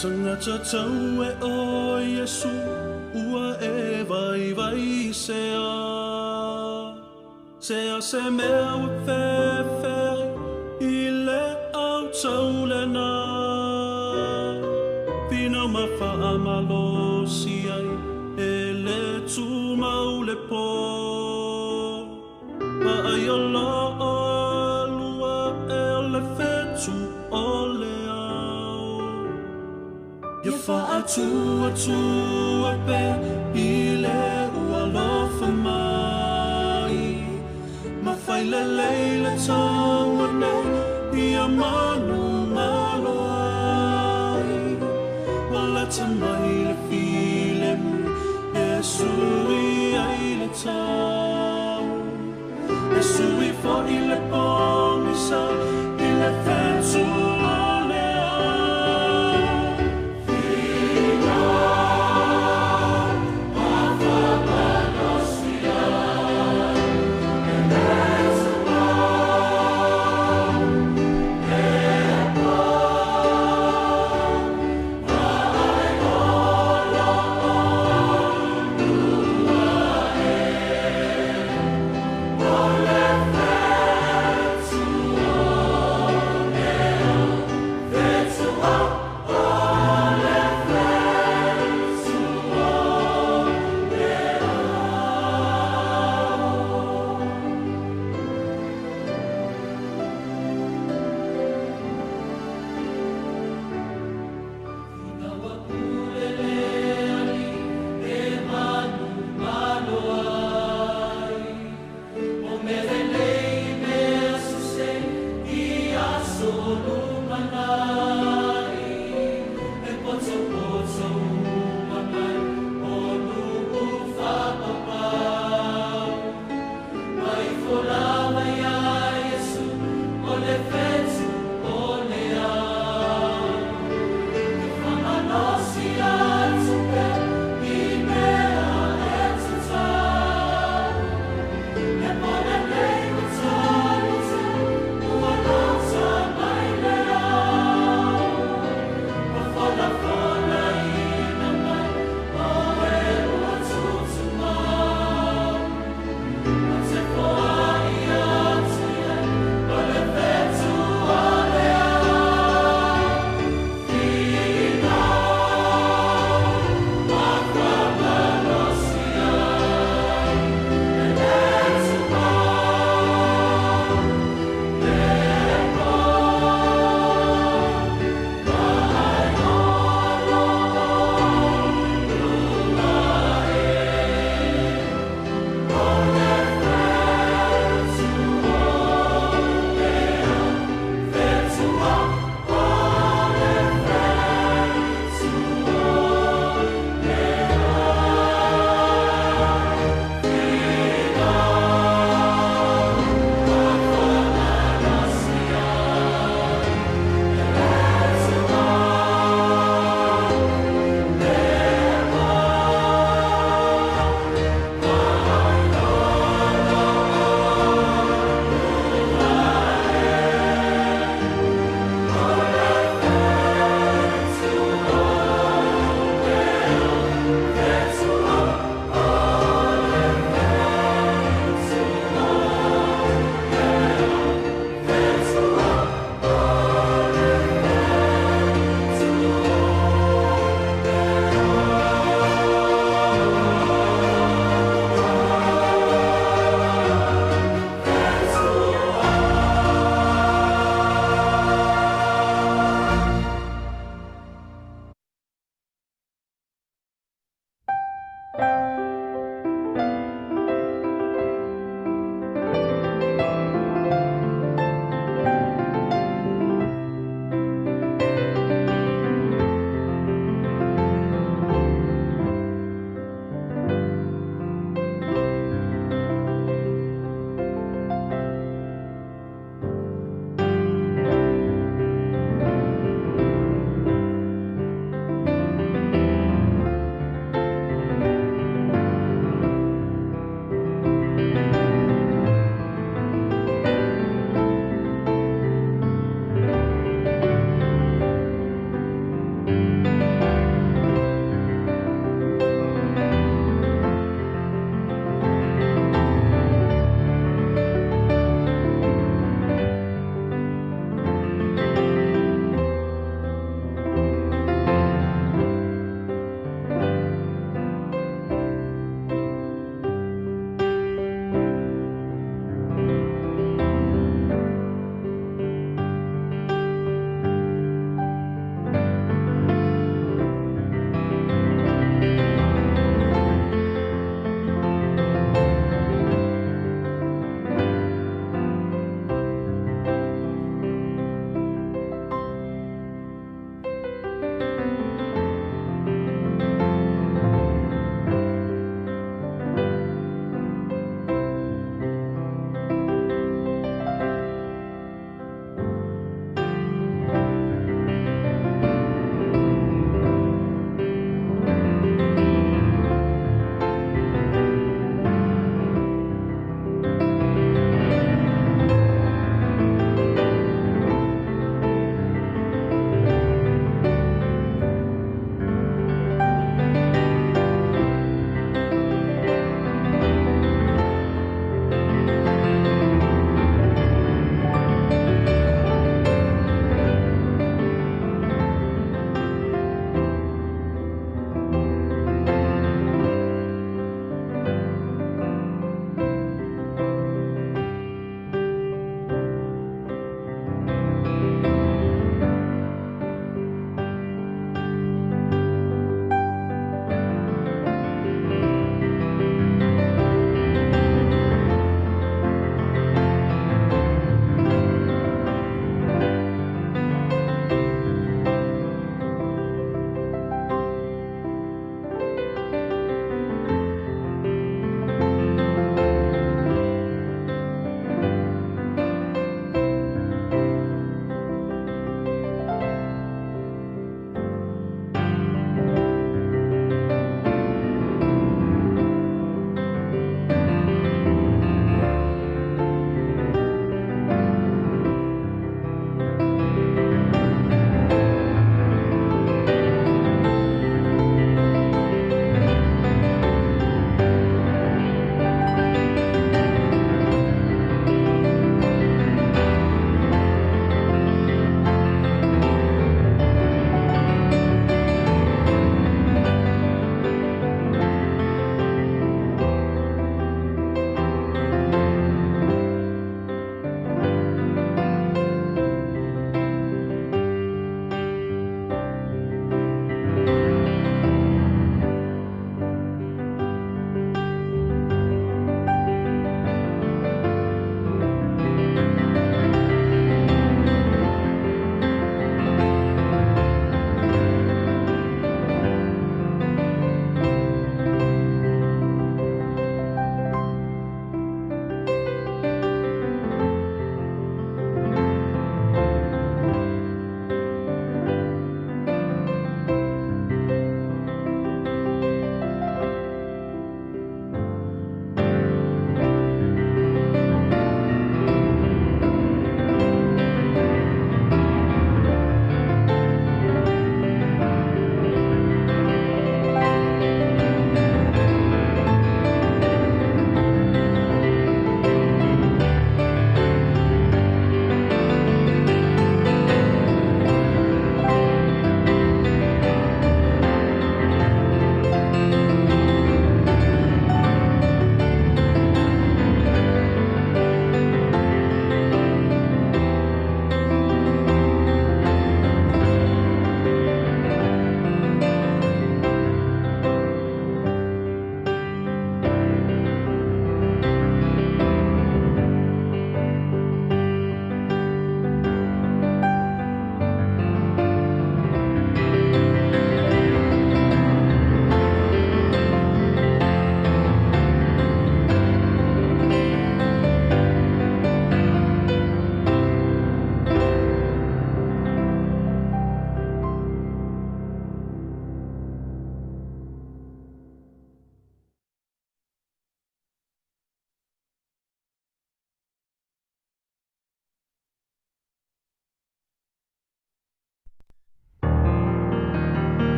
Tagata tau e o Iesu ua e vaivai sea. Sea se mea ua fefeai i le au taulena. Finau ma faamalosi ai e le tumau le po. Vaai o loo alua e o le fetu o le ao. Ia faatuatua pea i le ua alofa mai. Ma fai lelei le taua nei ia manumalo ai. Ua lata mai le filemu e sui ai le tau. E sui fo'i le pogisa i le fetu o le ao.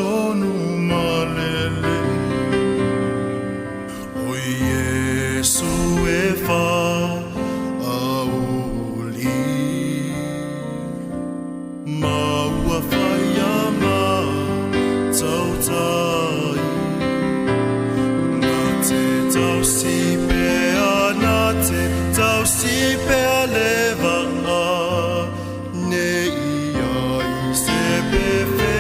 tonu ma lelei. O Iesu e faauli ma ua faia ma tautai. Na te tausi pea, na te tausi pea le vaa, ne i ai se pefea.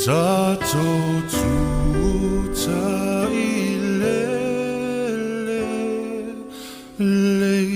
Tatou tutai le le lei.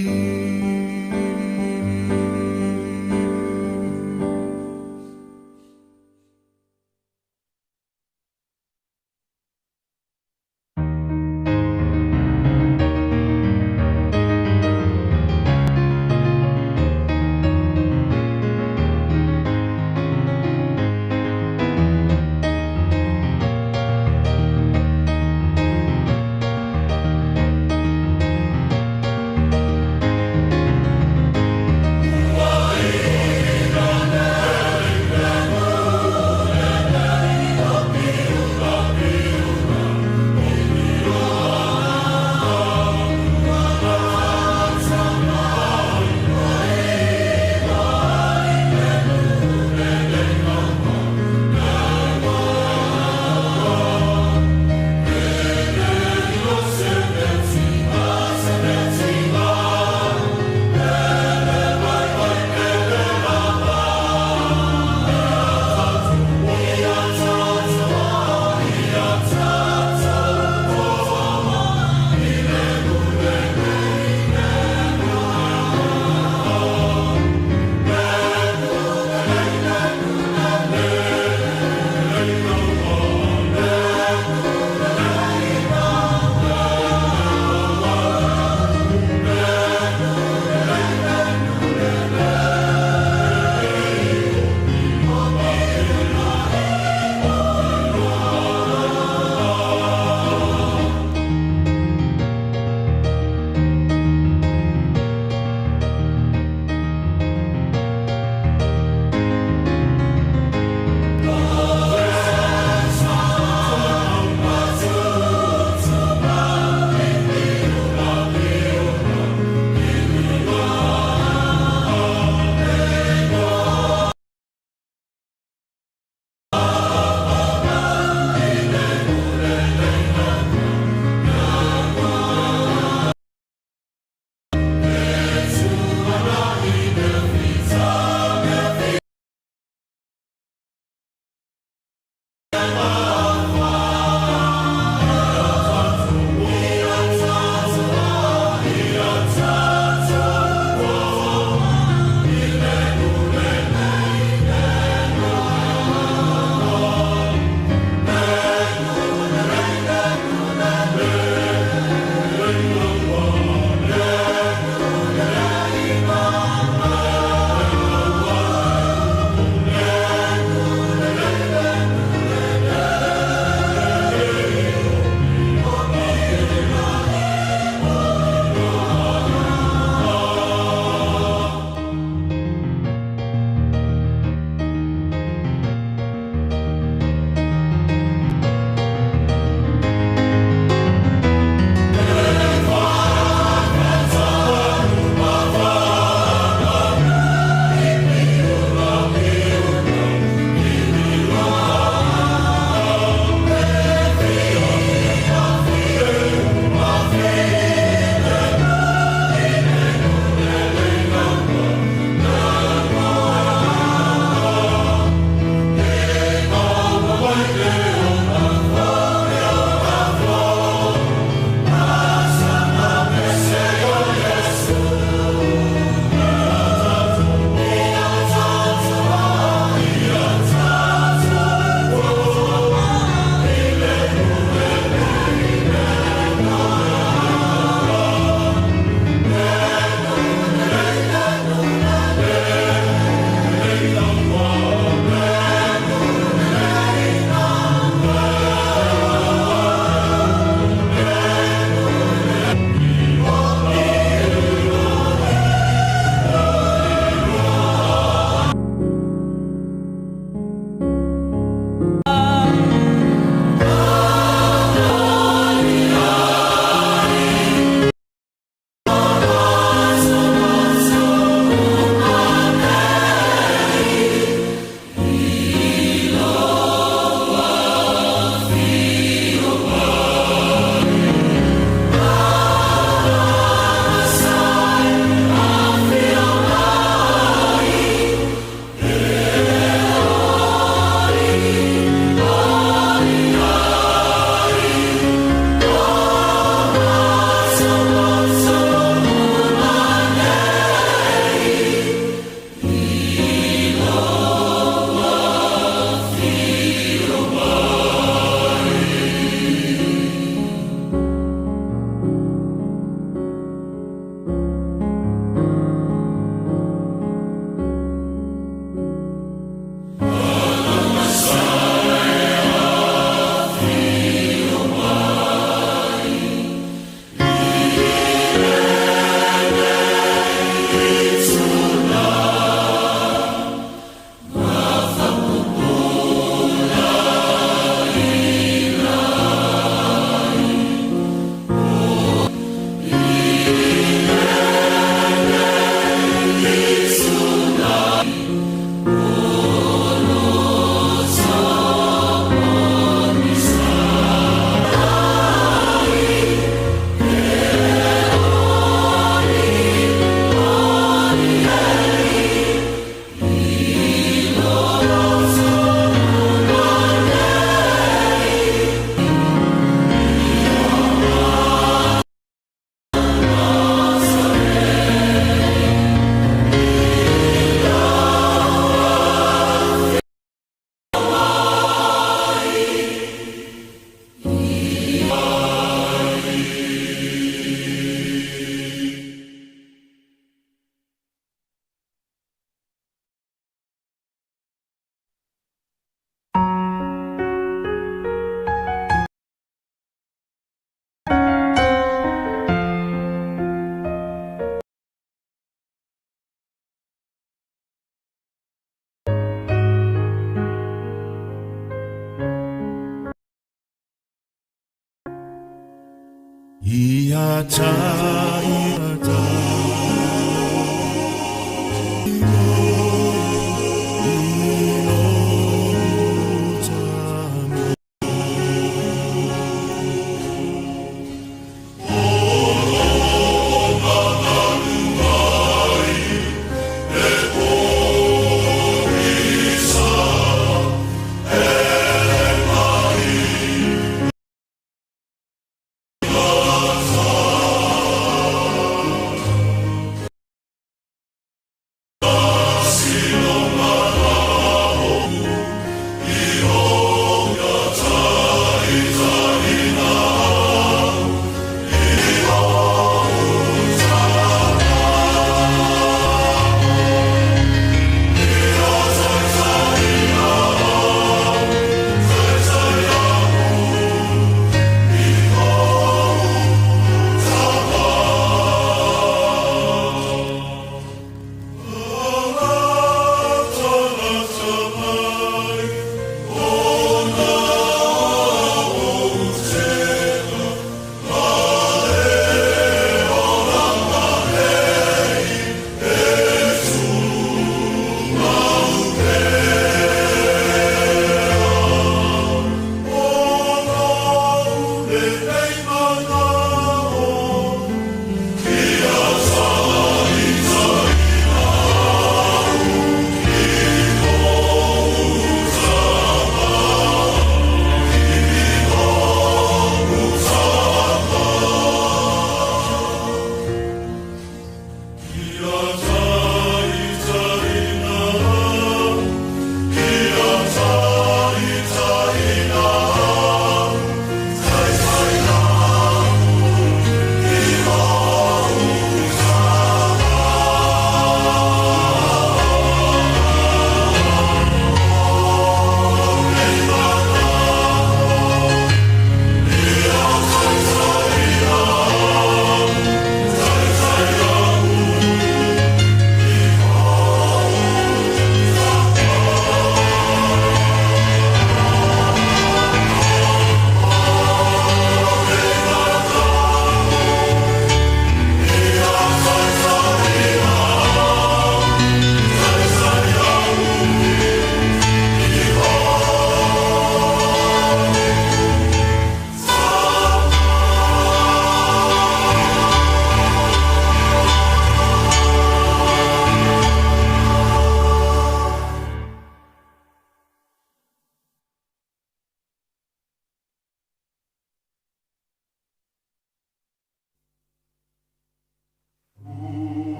Ua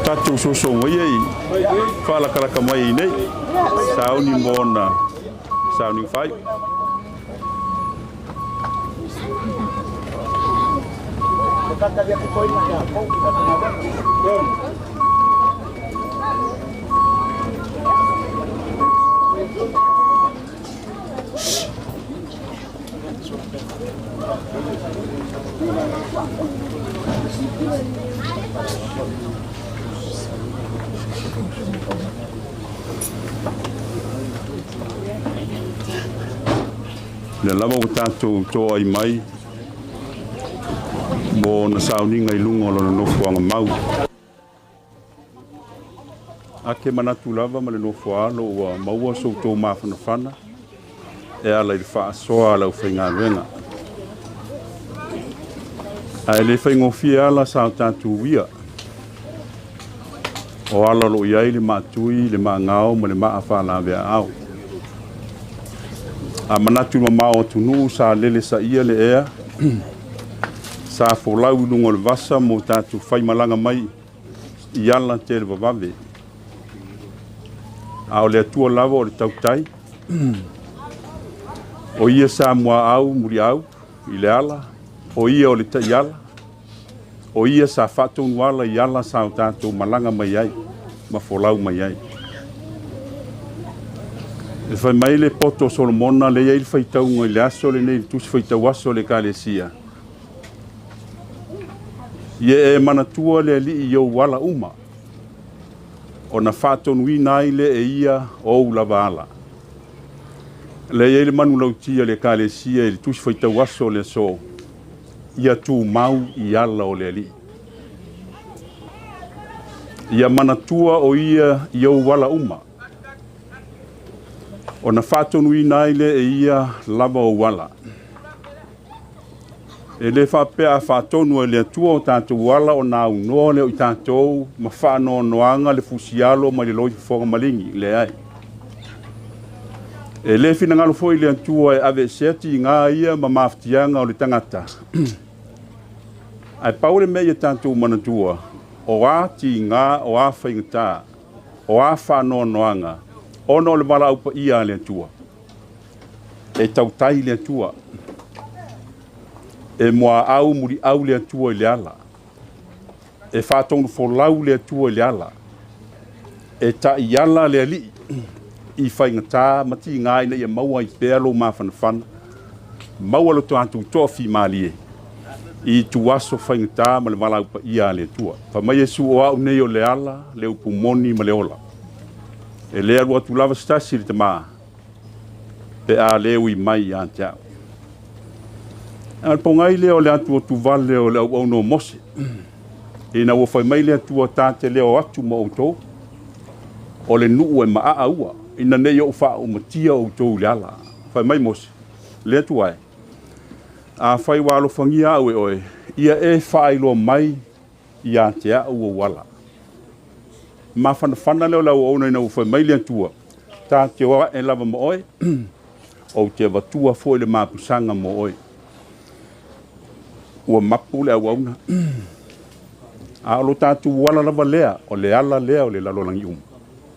Tatou soso mai ai faalakalaka mai ai nei sauni mo ona sauniga faaiu. Lea lava ua tatou toai mai mo ona sauniga i luga o lona nofoaga mau. Ake manatu lava ma le nofoaalo ua maua so outou mafanafana e ala i le faasoa a le aufaigaluega. Ae le faigofie ala sa o tatou uia. O ala o lo o i ai le maatui, le maagao ma le maa faalaveaao. A manatu i mamao atunuu sa lele saia le ea, sa folau i luga o le vasa mo tatou faimalaga mai i ala televavave. A o le Atua lava o le tautai, o ia sa muaau muliau i le ala, o ia o le taiala, o ia sa faatonuala i ala sa o tatou malaga mai ai ma folau mai ai. E fai mai le poto o Solomona lea e i ai le faitauga i le aso lenei i le tusi faitau aso a le Ekalesia, Ia e manatua le Alii i ou ala uma, ona faatonuina ai lea e ia o ou lava ala. Lea e i ai le manulauti a le Ekalesia i le tusi faitau aso o le aso, ia tumau i ala o le Alii. Ia manatua o ia i ou ala uma, ona faatonuina ai lea e ia lava ou ala. E le faapea a faatonu e le Atua o tatou ala ona aunoa lea o i tatou ma faanoanoaga le fusialo mai le loifofoga maligi. Leai. E le finagalo foi le Atua e aveesea tiga ia ma mafatiaga o le tagata. Ae pau le mea ia tatou manatua, o a tiga, o a faigata, o a faanoanoaga, ona o le valaau paia a le Atua. E tautai le Atua. E muaau muliau le Atua i le ala. E faatonufolau le Atua i le ala. E taiala le Alii i faigata ma tiga ina ia maua ai pea lou mafanafana, maua lo tatou toafimalie i ituaso faigata ma le valaau paia a le Atua. Fai mai Iesu, o au nei o le ala, le upu moni ma le ola. E le alu atu lava se tasi i le Tama pe a le ui mai ia te au. A o le pogai lea o le atuatuvale o le auauna o Mose, ina ua fai mai le Atua ta te le o atu ma outou, o le nuu e maaa ua, ina ne i ou faaumatia outou i le ala. Fai mai Mose, le Atua e, afai ua alofagia au e oe, ia e faailoa mai ia te au ou ala. Mafanafana lea o le auauna ina ua fai mai le Atua, ta te o ae lava ma oe, ou te avatua foi le mapusaga mo oe. Ua mapu le auauna. A o lo tatou ala lava lea, o le ala lea o le lalolagi uma.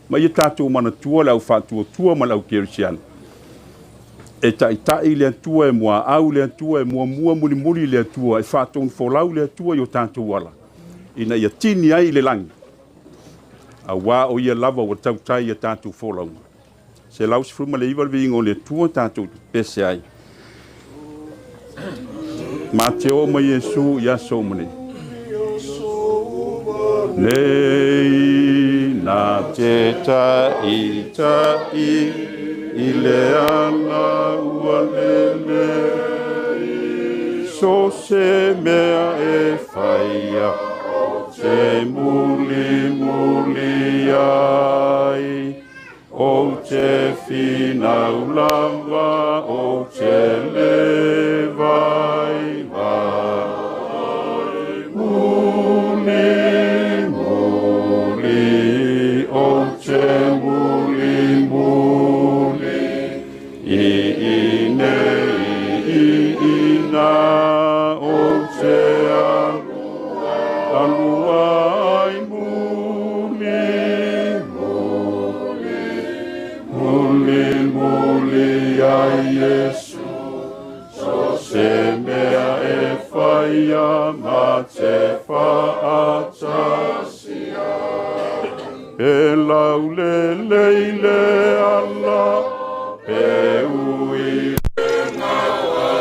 Ma ia tatou manatua le au faatuatua ma le au kerisiano. E taitai le Atua, e muaau le Atua, e muamua mulimuli le Atua, e faatonufolau le Atua i o tatou ala, ina ia tini ai i le lagi, auā o ia lava ua tautai i a tatou folauga. 119 le viiga o le Atua tatou te pese ai. Ma te oo mai Iesu i aso uma nei. Nei na te taʻitaʻi i le ala ua lelei, so se mea e faia ou te mulimuli ai. Ou te finau lava, ou te le vaivai. Muli, muli, ou te muli, muli, i inei, i ina, ou te alu, alu ai muli, muli, muli, muli ai Iesu, so se mea e faia ma te faatasi ai. Pe laulele i le ala, pe ui le gaoa,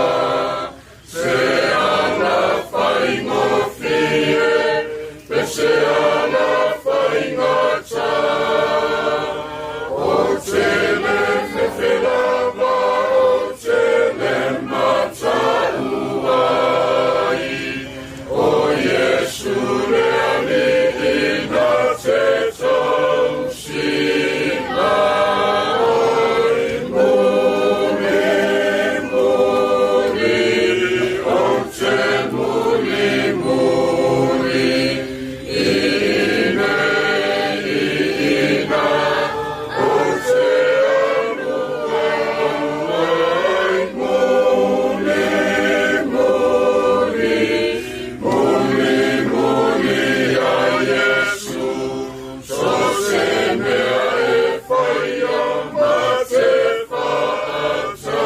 se ala faigofie, pe se ala faigata, ou te le fefe lava, ou te le matau ai, o Iesu le Alii na te tausi mai. Muli, muli, ou te muli, muli, i inei, i ina, ou te alu ai. Muli, muli, muli, muli ai Iesu, so se mea e faia ma te faatasi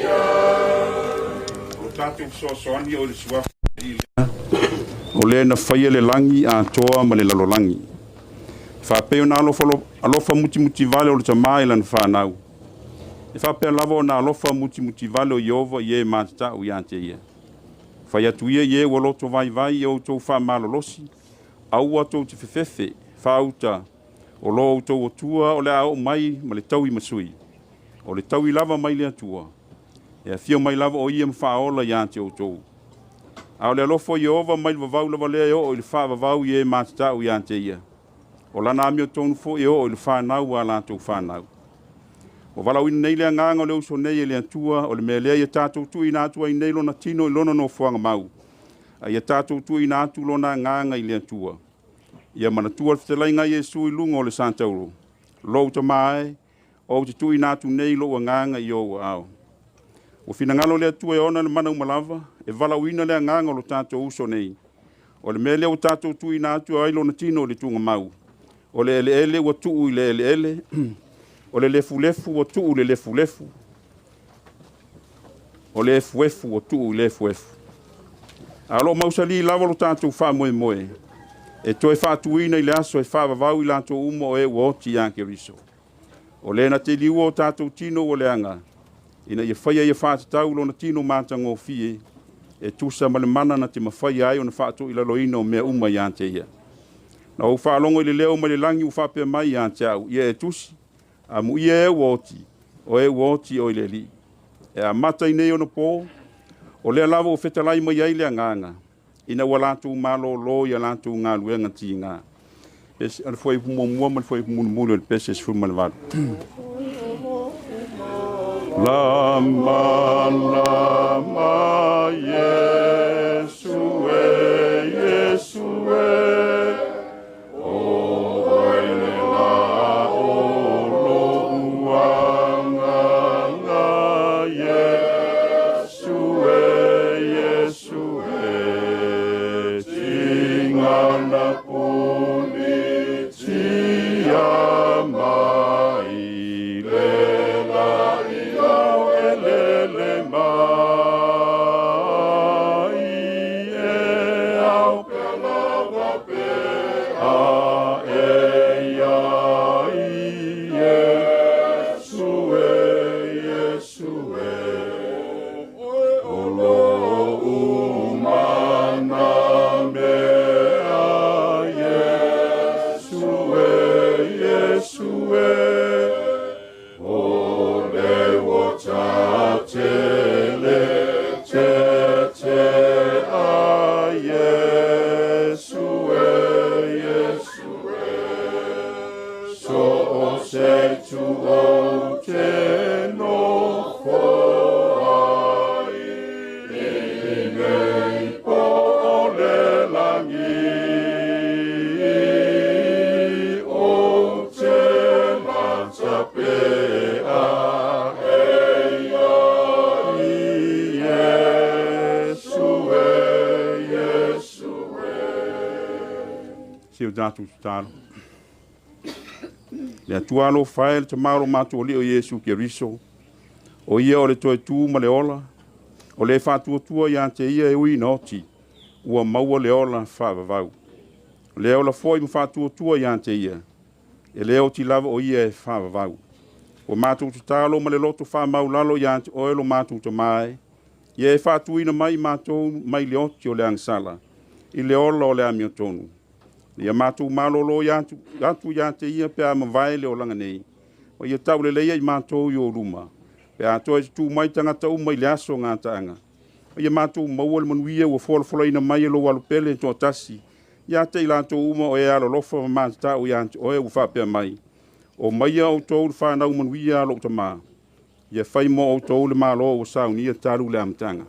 ai. O tatou fesoasoani o le suafa o lē na faia le lagi atoa ma le lalolagi. Faapea ona alofa mutimutivale o le Tamā i lana fanau. E faapea lava ona alofa mutimutivale o Ieova i e matatau iā te ia. Fai atu ia i e ua loto vaivai i outou faamalolosi, aua tou te fefefe, faauta, o lo outou Atua o le a oo mai ma le taui masui. O le taui lava mai le Atua. E afio mai lava o ia ma faaola iā te outou. A o le alofa o Ieova mai le vavau lava lea e oo i le faavavau i e matatau iā te ia. O lana amiotonu foi e oo i le fanau a latou fanau. Ua valaauina nei le agaga o le uso nei e le Atua, o le mea lea ia tatou tuuina atu ai nei lona tino i lona nofoaga mau, a ia tatou tuuina atu lona agaga i le Atua. Ia manatua le fetalaiga a Iesu i luga o le satauro. Lou Tamā e, ou te tuuina atu nei lou agaga i ou aao. Ua finagalo le Atua e ona le mana uma lava, e valaauina le agaga o lo tatou uso nei. O le mea lea ua tatou tuuina atu ai lona tino i le tuugamau. O le eleele ua tuu i le eleele, o le lefulefu ua tuu i le lefulefu, o le efuefu ua tuu i le efuefu. A o lo o mausali lava lo tatou faamoemoe, e toe faatuina i le aso e faavavau i latou uma o e ua oti ia Keriso. O lē na te liua o tatou tino ua leaga, ina ia faia ia faatatau lona tino matagofie, e tusa ma le mana na te mafaia ai ona faatoilaloina o mea uma iā te ia. Na ou faalogo i le leo mai le lagi ua faapea mai ia te au, ia e tusi, amuia e ua oti, o e ua oti o i le Alii. E amata i nei onapo, o lea lava ua fetalai mai ai le agaga, ina ua latou malōlō i a latou galuega tigā. O le fuaiupu muamua ma le fuaiupu mulimuli o le pese 18. Lama, lama, Iesu e, Iesu e, o oe le la o lo'u agaga, Iesu e, Iesu e, tigana punitia mai le lagi ao elele mai e ao pea lava pe matou tatalo. Le Atua alofa e, le Tama o lo matou Alii o Iesu Keriso, o ia o le toe tu ma le ola, o le faatuatua ia te ia e ui ina oti, ua maua le ola faavavau. O le ola foi ma faatuatua ia te ia, e le oti lava o ia e faavavau. Ua matou tatalo ma le loto faamaulalo ia te oe lo matou Tama e, ia e faatuina mai matou mai le oti o le agasala, i le ola o le amiotonu. Ia matou malolo atu ia te ia pe a mavae le olaga nei, o ia tauleleia i matou i ou luma, pe a toe tutū mai tagata uma i le aso gataaga. O ia matou maua le manuia ua folafolaina mai e lou alupele toatasi, ia te i latou uma o e alolofa ma matatau ia te oe ua faapea mai, o maia outou le fanau manuia a lou Tama, ia fai mo outou le malo ua saunia talu le amataga.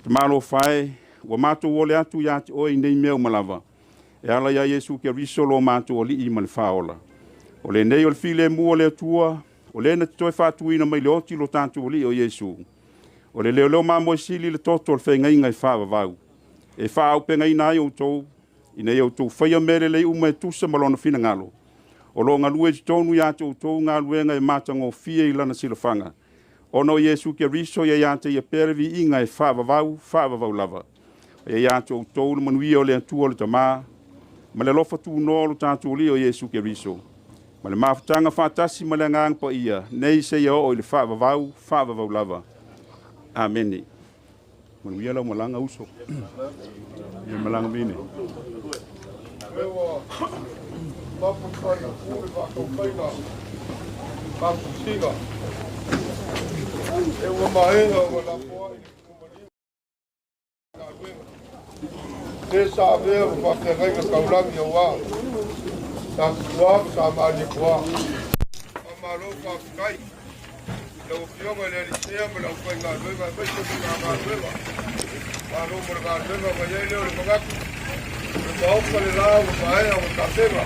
Tama alofa e, ua matou ole atu ia te oe i nei mea uma lava, e ala ia Iesu Keriso lo matou Alii ma le Faaola. O lenei o le filemu o le Atua, o lea na te toe faatuina mai le oti lo tatou Alii o Iesu. O le leoleo mamoe sili le toto o le feagaiga e faavavau, e faaaupegaina ai outou, ina ia outou faia mea lelei uma e tusa ma lona finagalo. O lo o galue i totonu ia te outou galuega e matagofie i lana silafaga. Ona o Iesu Keriso ia ia te ia pea le viiga e faavavau, faavavau lava. Ia ia te outou le manuia o le Atua le Tama, ma le alofa tunoa o lo tatou Alii o Iesu Keriso, ma le mafutaga faatasi ma le Agaga Paia, nei seia oo i le faavavau, faavavau lava. Amene. Manuia lau malaga uso. Ia malaga mine. Le sa avea ma faafeagaiga taulagi auā sa tutuā ma sa malie. Faamalo faafetai lau Afioga i le Alisea ma le aufaigaluega aemaise o Matagaluega. Malo mo le galuega. Ona i ai lea o le manatu, o le Maota le la ua maea ua tapena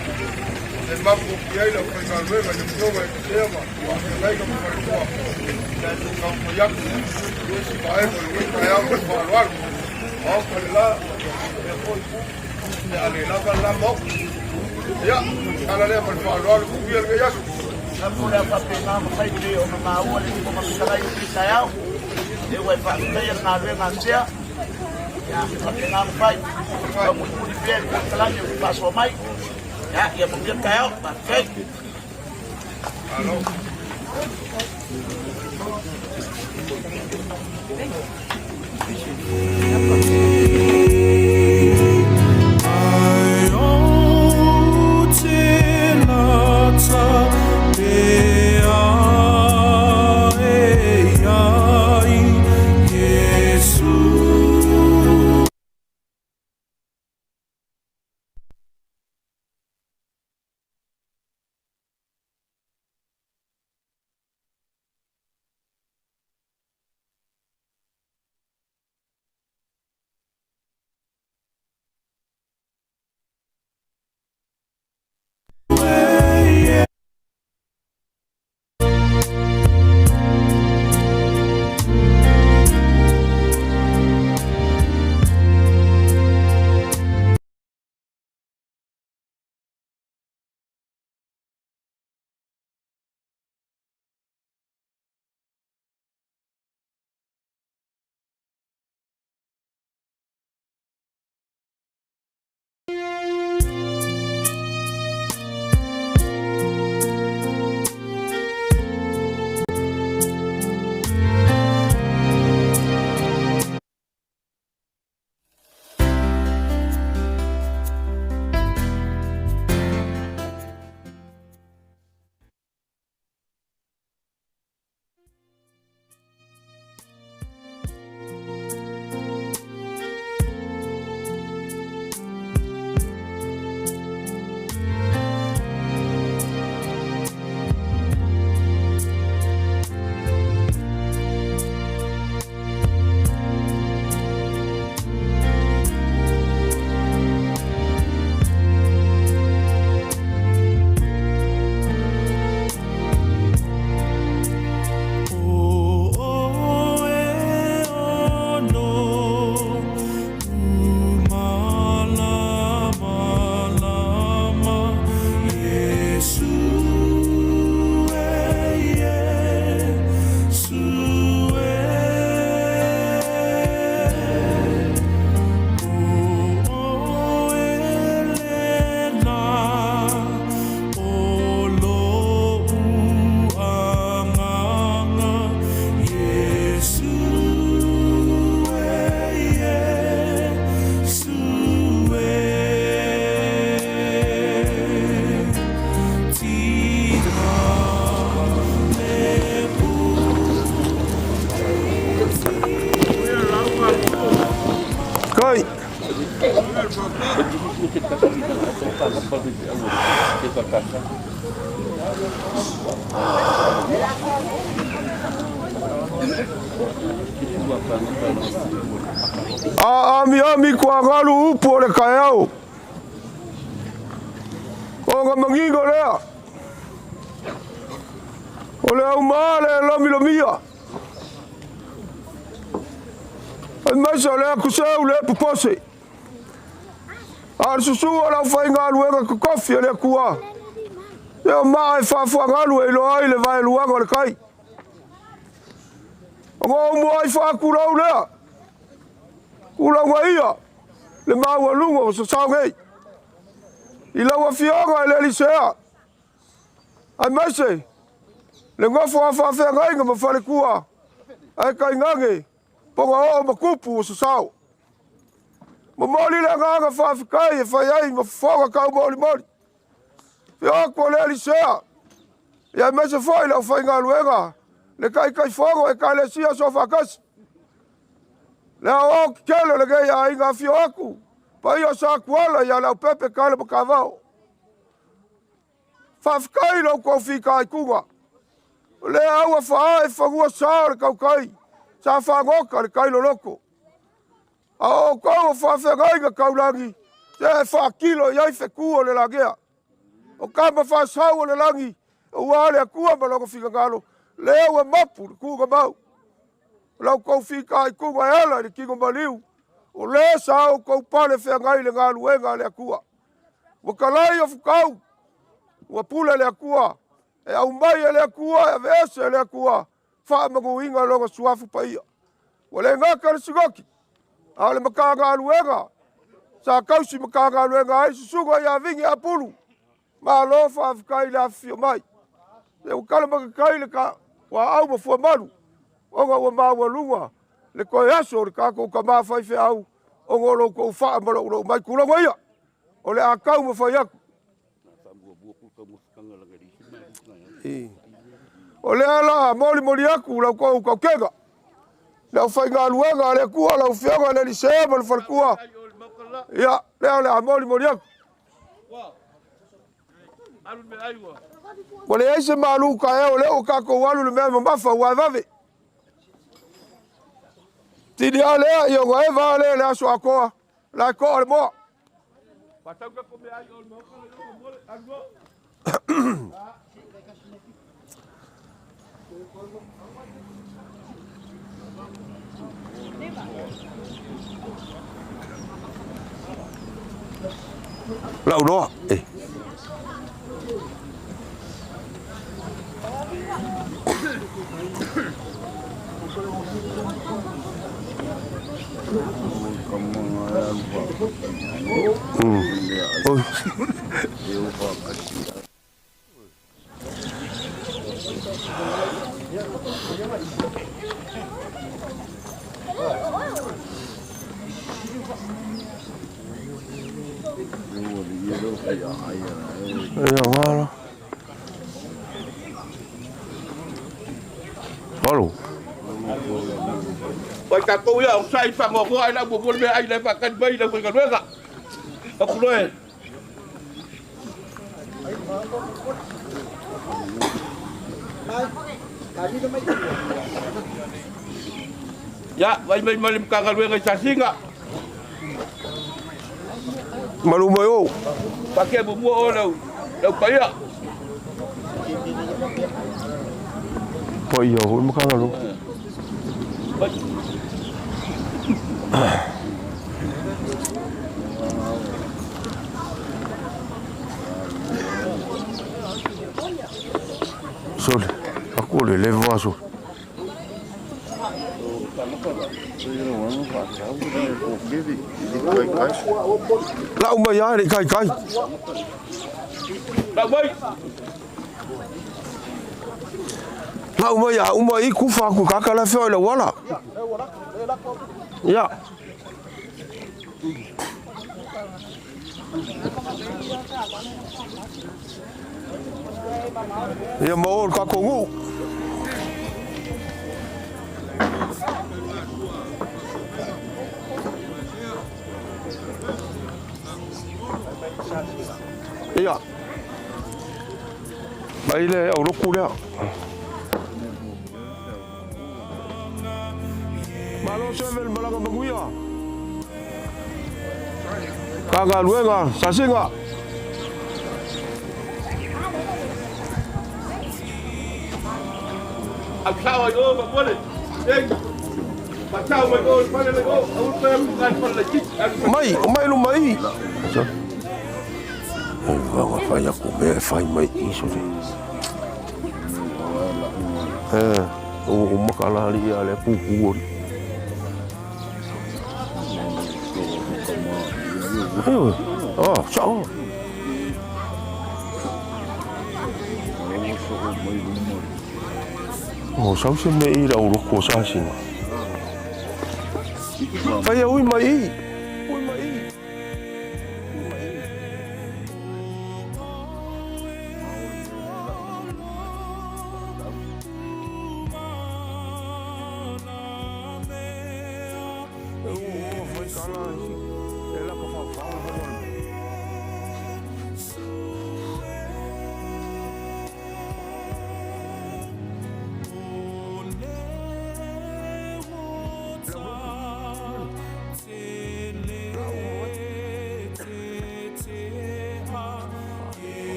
e mapu ai le aufaigaluega i le Afioga i le Alisea ma faafeagaiga ma faletua e taumafai atu i isi vaega o lenei taeao. Ma le faaaloalo. Maota le la ia foi e a le lava le la Maota. Ia, ala lea ma le faaaloalo, manuia lenei aso. Mo le faapena ma fai pei ona maua le Fofoga Fetalai o lenei taeao. E ua e faafetaia le galuega a sea. Ia, faapena ma fai. Taumulimuli pea le polokalame o le faasoa mai. Ia, ia manuia le taeao. Faafetai. Malo. Ai ou te lata pe a e ai Iesu. A amiami kuagalu upu o le kaeao. O nga mangingo lea. O le au maa le lomilomia. Ai maisa o le akuseu le pupose. A le susu o lau whaingaluega kokofi o le akua. Leo maa e faafuagalu e iloa ai le vaeluaga o le kai. O ngō mua ai faakulou lea. Kulauga ia le maualuga o sasao nei. I lau afioga i le Elisea. Aemaise le nofo a faafeagaiga ma falekua ae tainane pogaoo ma tupu o sasao. Momoli le agaga faafetai e fai ai ma fofoga taumolimoli. Fio atu o le Elisea, ia aemaise foi le aufaigaluega, le Taitaifono o Ekalesia Soofaatasi. Le aoao tetele o lenei aiga afio atu, paia o Satuala ia Leaupepe Tale ma Tavao. Faafetai lo outou fitaituga. O lea aua faae fanua sa o le tautai, sa fagota le tai loloto. A o outou o faafeagaiga taulagi, se e faatilo i ai fetu o le lagea. O tama faasau o le lagi, aua le Atua ma lona finagalo, lea ua mapu le tuugamau. O la outou fitaituga e ala i le tino maliu, o lea sa outou pale feagai i le galuega a le Atua. Ua talai o futau, ua pule le Atua, e aumai e le Atua, e aveese e le Atua, faamanuiina lona suafu paia. Ua le gata le sinoti, a o le Matagaluega, sa tausi Matagaluega ai susuga ia Vini Apulu. Malo faafetai i le afifio mai. Se ua tala matatai le tuaau ma fuamalu, ona ua maualuga le toe aso o le tatou tama faifeau, ona o lo outou faamaloulou mai. Tulaga ia, o le a taumafai atu. O lea la molimoli atu la outou tautega, le aufaigaluega a le Atua, lau Afioga i le Elisea ma le faletua. Ia, lea o le a molimoli atu. Ua leai se malu taeao, o lea ua tatou alu i le mea mamafa ua e vave. Tini lava lea, ia ona eva lava lea i le aso atoa, la e toa le moa. Lauloa, e. Oi. Ia ngala. Alo. Pai tatou ia o sai whangokoa ai la mo le ai le whakani mai le whakaluega. Akuloe. Ia, vai mai mai le Matagaluega i Sasiga. Malu mai o. Pake muamua o lau lau paia. Paia o le Matagaluega. Sole, aku le leva sole. Lau mai ai le kai kai. Lau mai. Lau mai a uma i kufa aku kaka la feo i la wala. Ia. Ia ma o le tatou nuu. Ia. Mai le aulotu lea. Malo Seven malaga manuia. Ka galuega sasiga. Mai, o mai luma i. Ai vaga fai aku mea e fai mai i sole. Eh, o o makala ali ia le pupu ori. Oh, sao. O sau se mea i lau loko o sasina. Fai ui mai i. Ui mai i.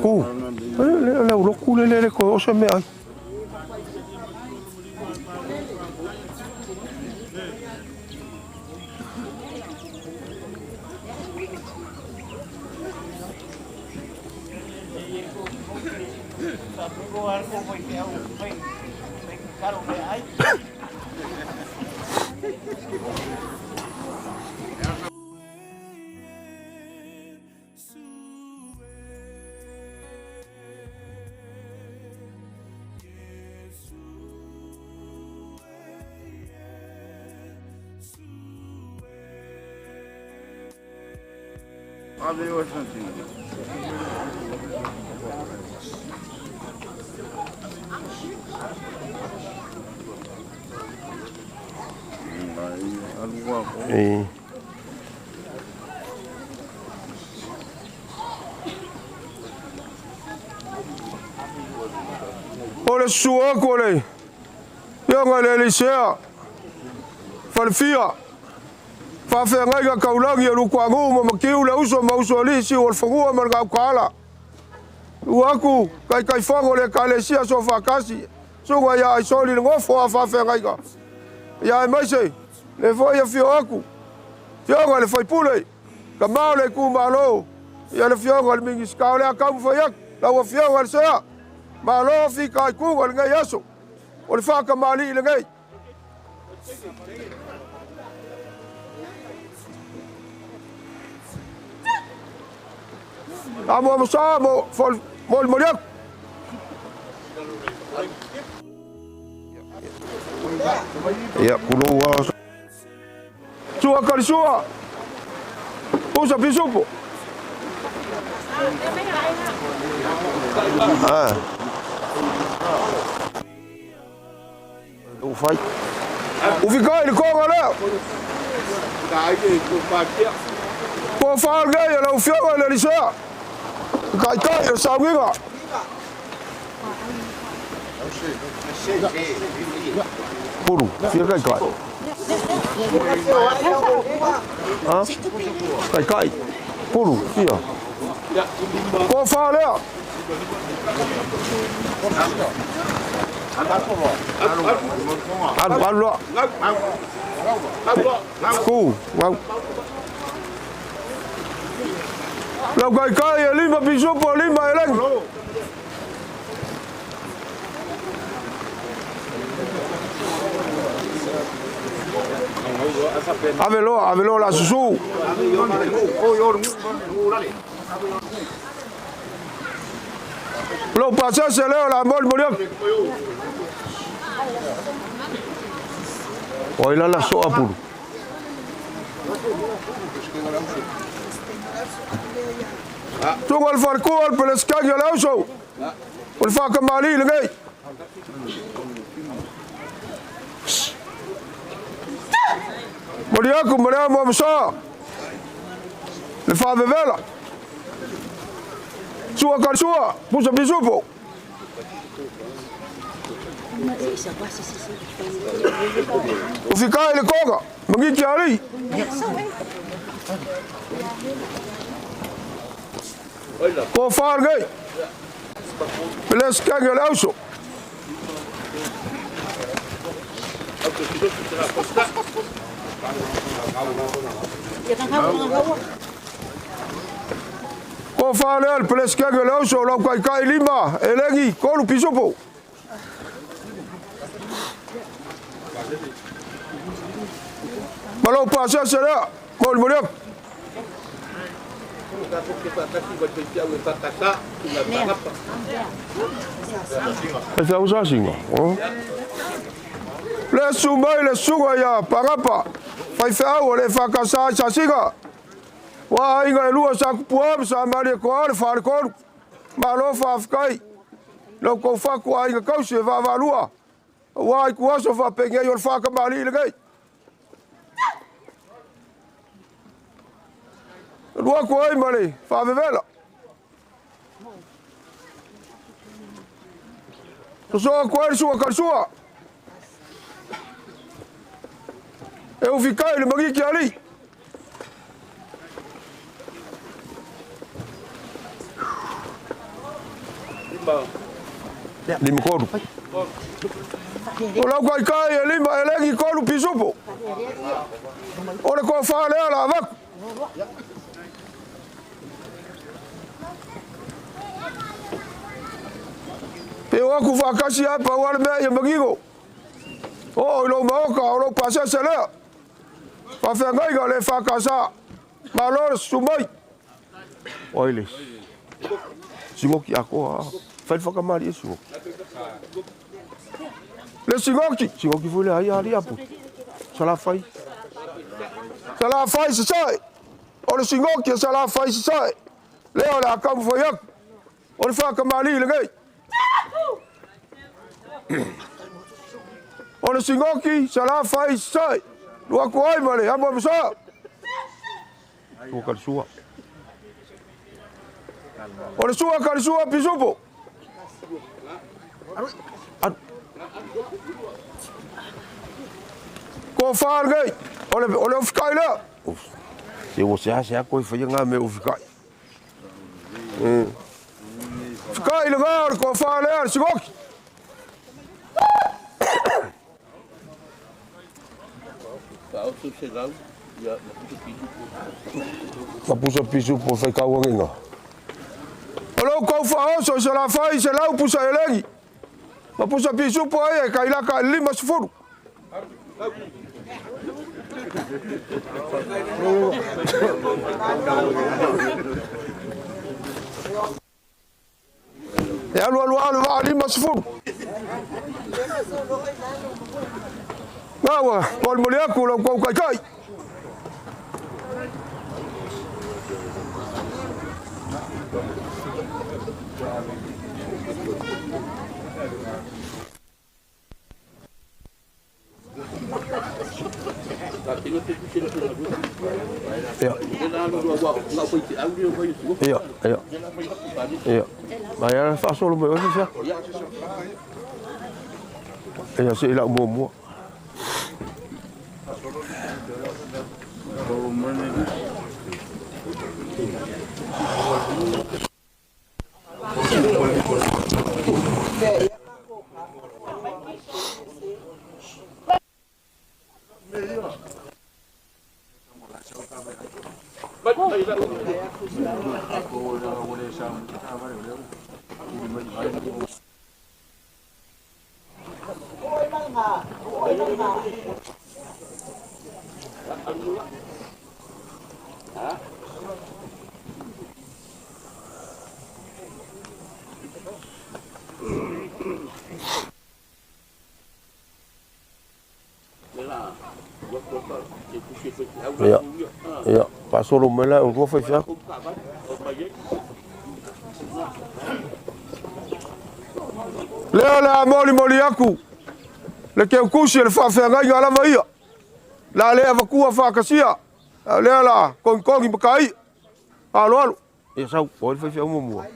Ku, le le uloku le le le ko o se mea ai. E. O le susu aku o le Afioga i le Elisea Falefia, faafeagaiga taulagi a Lukuanuu ma Matiu le uso ma Usoalii Siu o le Fanua ma le Gautaala. Susu aku Taitaifono o le Ekalesia Soofaatasi, Susuga ia Aisoli le nofo a faafeagaiga, ia aemaise le foi afio aku Afioga i le Faipule, tama o le itumalo, ia le Afioga i le Minisita o le a taumafai atu lau Afioga i le Sea. Malo fitaituga i lenei aso, o le faatamalii lenei. Amoamo sa mo molimoli atu. Ia, kulou a. Sua Kalisua, Pusa Pisupo. Ah. Ufai. Ufikai le konga lea. Po whaal nei e lau fioga i le Elisea. Kai kai e sauiga. Puru, fia kai kai. Ha? Kai kai. Puru, fia. Ko wha lea. Alu, alu loa. Ku, wau. Lau kai kai e lima pisupo lima e lagi. Ave loa, ave loa la susu. Lou pasese lea o le a molimoli atu. O ai la le aso Apulu? Susuga i le faletua o le Peresetene o le Auso, o le faatamalii lenei. Momoli atu ma le amoamosoa le faavevela. Sua Kalisua, Pusa Pisupo. Ufikai le Koga, Magiti Ali. Ko whāngai. Peleskangi o le auso. Ko whāngai le Peleskangi o le auso, lau kaikai lima, elegi, kolu pisupo. Ma lou pasese lea, molimoli atu. Faifeau sasiga. Le susu mai le susuga ia Pagapa, faifeau o le EFKS i Sasiga. Ua aiga e lua sa Kupua ma sa Malietoa le faletolu. Malo faafetai i lo outou fatu aiga tausi e vaavaalua aua ituaso faapenei o le faatamalii lenei. Alu atu ai ma le faavevela. Soso atu ai le sua kalisua. E ufikai le magiki alii. Lima kolu. O lau kaikai e lima e legi kolu pisupo. O le kofa lea la avaku. Pe o aku whakasi ai pa wale mea ia magigo. O i lou maoka o lou pasese lea. Faafeagaiga le EFKS. Malo le susu mai. O ai le sigoki atoa a. Fai le whakamalie e sigoki. Le sigoki. Sigoki foi le ai ali apu. Salafai. Salafai sasae. O le sigoki a Salafai sasae. Lea o le a taumafai atu. O le faatamalii lenei. O le sigoki Salafai sasae. Lu atu ai ma le amoamosoa. Sua kalisua. O le sua kalisua pisupo. Ko whā lenei. O le, o le ofikai lea. Se ua seasea koe whaia ngā mea ofikai. Whikai le ngā o le ko whā lea le sigoki. Ka pusa pisu po whai kauanginga. O lou kou whaoso i se la whai se lau pusa elegi. Ma pusa pisu po ai e kailaka i 50. E alualu lava le vaa 50. Na ua molimoli atu lo outou taitai. Ia. Ia, ia. Ia. Mai ala faasolo mai oe fia. Ia se i lau muamua. Ia, ia, faasolo mai la e lua faifeau. Lea o le a molimoli aku le keukusi o le faafeagaiga lava ia. La le avatua faatasia, a o lea la kogikogi ma tai. Aloalo. Ia sau, o ai le faifeau muamua?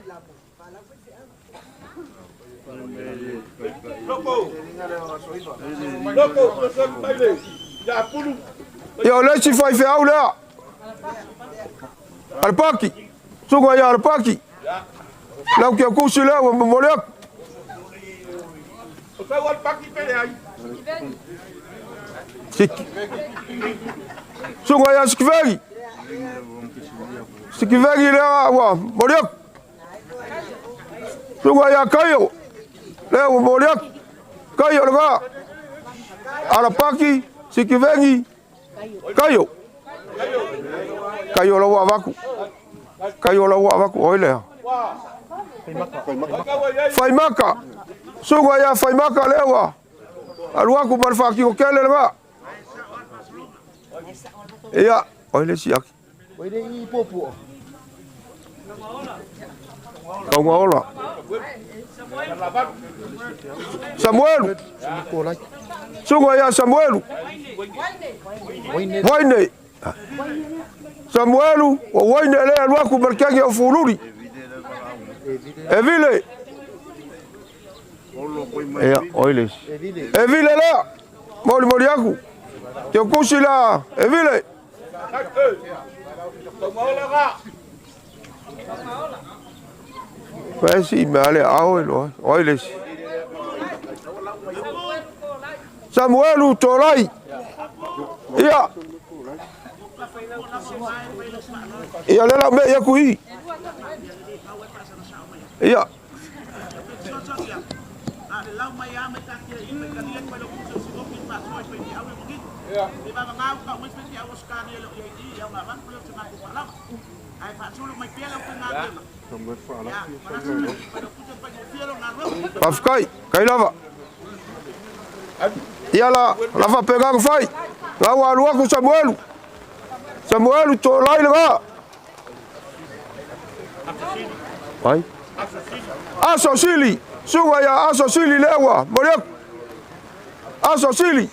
Ia o le isi faifeau lea. Alepaki. Suga ia Alepaki. Lau keukusi lea ua momoli aku. Siki. Suga ia Sikivegi. Sikivegi lea ua momoli aku. Suga ia Kaio. Lea ua momoli aku. Kaio lena. Alapaki, Sikivegi, Kaio. Kaio la ua avaku. Kaio la ua avaku. Oi lea. Faimaka. Suga ia Faimaka lea ua. Alu aku ma le faatino kele lena. Ia, oi le isi aki. Kaugaola. Samuelu. Suga ia Samuelu. Waine. Samuelu, o Waine lea alu aku ma le kegi o Fululi. E vile. Ia, oi le isi. E vile lea. Molimoli aku. Teukusi la, e vile. Fai si mea le ao e loa. Oi le isi. Samuelu Tolai. Ia. Ia le lau mea ia kui. Ia. Faafetai, kai lava. Ia la, la faapena ona fai. La ua alu atu Samuelu. Samuelu Tolai lena. Ai. Aso Sili. Suga ia Aso Sili lea ua momoli atu. Aso Sili.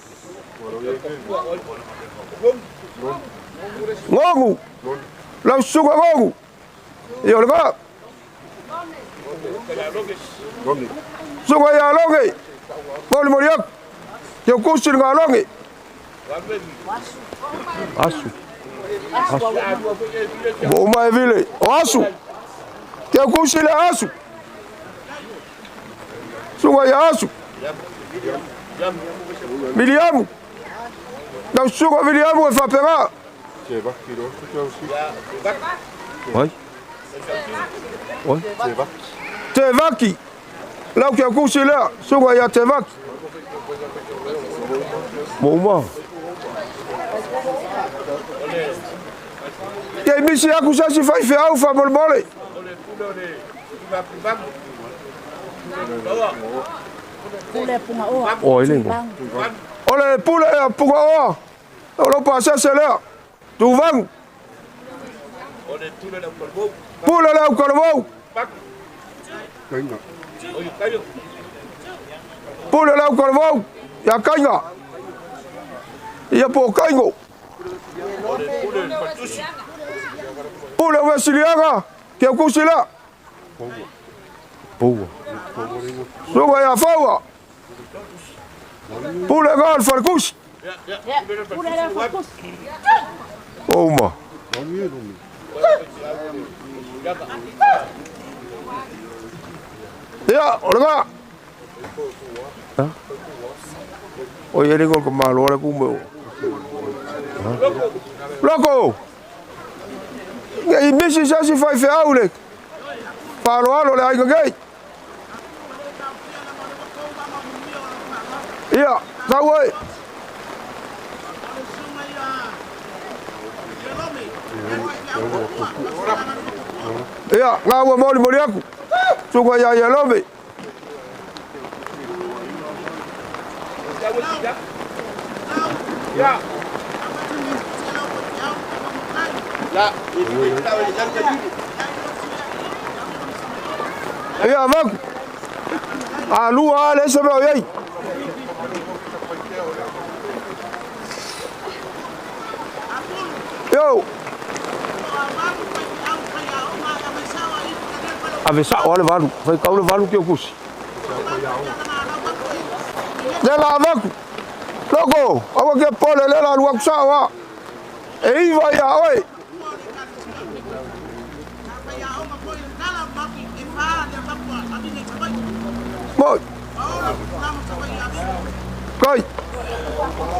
Gogu. Lau susuga Gogu. Ia o lena. Susuga ia Loge. Molimoli atu. Teukusi le Loge. Asu. Asu. Ua uma e vile. O Asu. Teukusi le Asu. Susuga ia Asu. Miliamu. Lau susuga Viliamu e faapena. Ai. Oi. Tevaki. Lau Teukusi lea. Susuga ia Tevaki. Ua uma. Ia i misi aku se isi faifeau faamolemole. Oi le igoa. O le pule a Pugaoa. O lou pasese lea. Tuvagu. Pule le au Kalavou. Pule le au Kalavou. Ia Kaiga. Ia po o Kaigo. Pule o Vesiliaga. Keukusi lea. Poua. Suga ia Faua. Pule ga le Falekusi. Uma. Ia, o lena. O ia le ka malo le kume. Loko. Ia i misi se isi faifeau le faaaloalo le aiga nei. Ia, sau ai. Ia, la ua molimoli aku. Suka ia Ielome. Ia avaku. A lua a le ese mea o iai. Yo. Ave sa'o a le valu. Fai kau le valu ki o kusi. Le la avaku. Loko, aua ke pole le la lua ku sa'o a. E iva ia oe. Moi. Kai.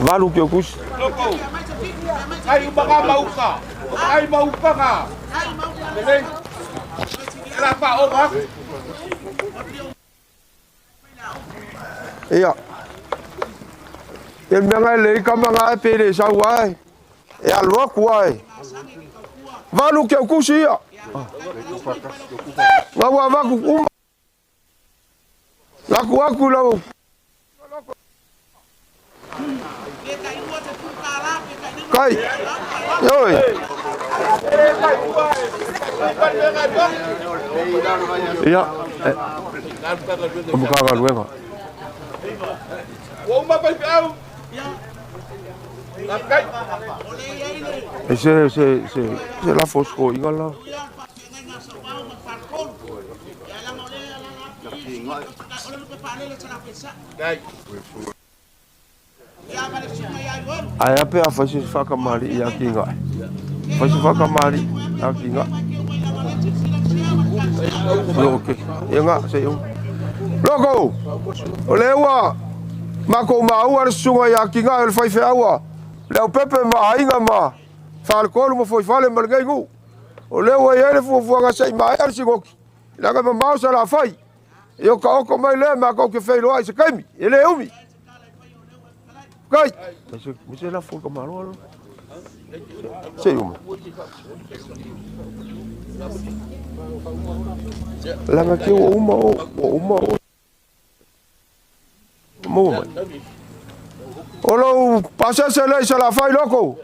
Valu ki o kusi. Ai upaga mauka. Ai maupaga. Lelei. La pa o ba. Ia. E mea ngai le kama ngai pe le sau ai. E alu aku ai. Valu ke kusi ia. Ngau avaku uma. Laku aku lau. Kai. Oi. Ia. O Matagaluega. Ua uma faifeau. Faafetai. E se se se se lafo sikoiga la. Ae a pe a fai se faakamali'i ia Kigae. Fai se faakamali'i ia Kigae. Yo, okay. Ia nga, se i uma. Loko! O lea ua makou maua le susuga ia Kigae o le faifeau a Leaupepe ma aiga ma Faletolu ma Foifale ma lenei nuu. O lea ua i ai le fuafuaga se i maea le sigoki, leaga e mamao Salafai. E okaoka mai lea matou te feiloai i se taimi, e le umi. Kai! Me se lafo i ka malo alo. Se i uma. Langa ke ua uma o, ua uma o. Maua mai. O lou pasese lea i Salafai loko.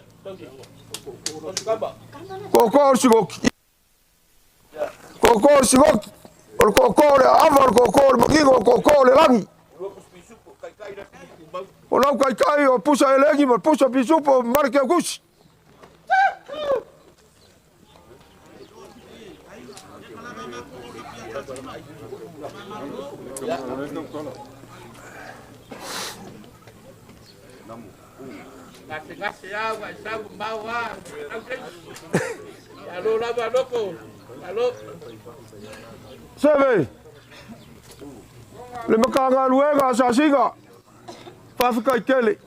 Koko o le sigoki. Koko o le sigoki. O le koko o le aava, o le koko o le manino, o le koko o le lagi. O lau taitai o Pusa Elegi ma Pusa Pisupo ma Mare Keukusi. Gasegase a ua e sau mamao a. Alo lava loko. Alo. Seve, le Matagaluega a Sasiga, faafetai tele.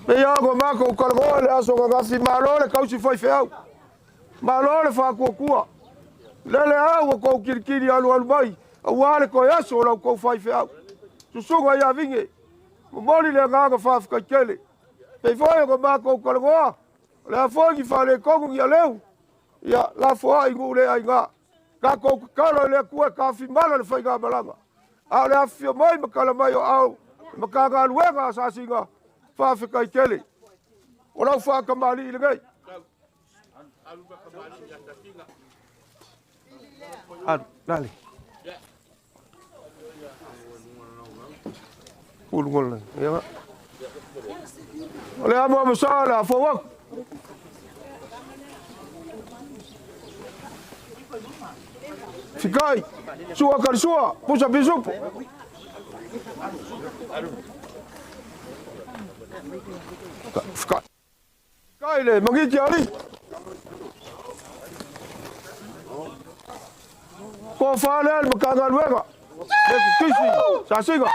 Pei lava ona matou talanoa i le aso ananafi, malo le tausi faifeau, malo le faatuatua. Lele lava ua tou kilikili alualu mai aua le toe aso o la outou faifeau. Susuga ia Vine, momoli le agaga faafetai tele. Pei foi ona matou talanoa, o le a foi ni faaletonu ni aleu, ia lafoai i nuu le aiga. Tatou tatalo i le Atua e tafimala le faigamalaga, a o le afifio mai ma tala mai o aao i Matagaluega a Sasiga, faafetai tele. O lau faatamalii lenei. Alu, lale. Ulu ia. O le amo amo sa le a fou aku. Fikai, sua kari sua, pusa pisupo. Fikai. Fikai le mangiti ali. Ko whānau le Matagaluega, le kukisi, sasiga.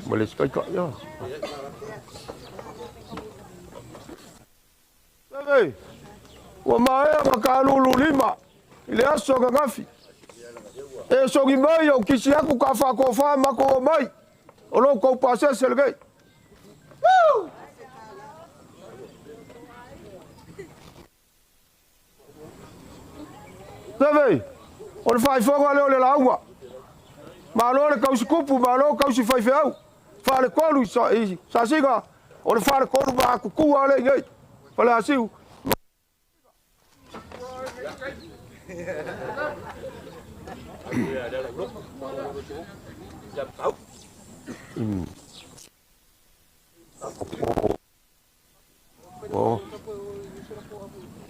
Ma le sikaika ia. Seve, ua maea ma kalulu lima i le aso ananafi. E sogi mai ou kisi aku ka whakofa mako o mai o lou kou pasese lenei. Seve, o le faaifoga lea o le lauga. Malo le tausitupu, malo tausi faifeau. Faletolu i Sasiga, o le faletolu matutua lea i inei, Faleasiu.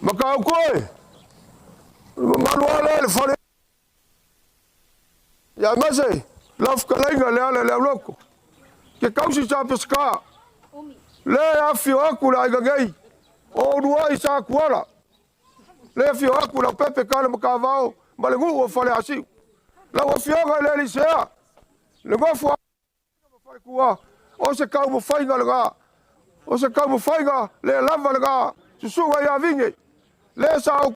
Matautu e, o le mamalu lava lea i le fale. Ia aemaise lau fetalaiga Lealaileauloto, ke tausi sa Peseta, le afifio atu le aiga nei, o uluai sa Tuala, le afio atu Leaupepe Tala Matavao ma le nuu o Faleasiu. Lau afioga i le Elisea, le nofo a faletua, o se taumafaiga lena, o se taumafaiga le lava lena, susuga ia Vine, le sa ou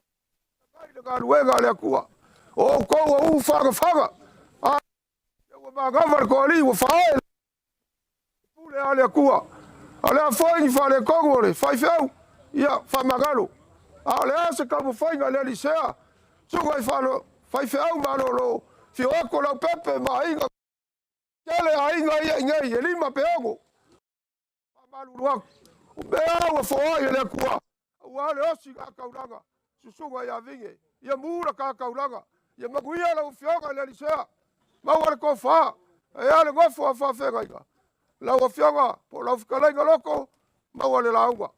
ai le galuega a le Atua. O outou o u fagafaga, a ua manava le toalii ua faaee le pule a le Atua. A o le a foi ni faaletonu o le faifeau, ia faamagalo. A o le a se taumafaiga a le Elisea, susuga i faifeau malolo, fio atu o Leaupepe ma aiga, tele aiga ia i nei, e 5 pe 6. Faamalulu atu, o mea ua foai e le Atua, aua le osi ga taulaga, susuga ia Vine, ia mu la ta taulaga, ia manuia lau afioga i le Elisea, maua le tofa, e a le nofo a faafeagaiga, lau afioga po o lau fetalaiga Loko, maua le lauga,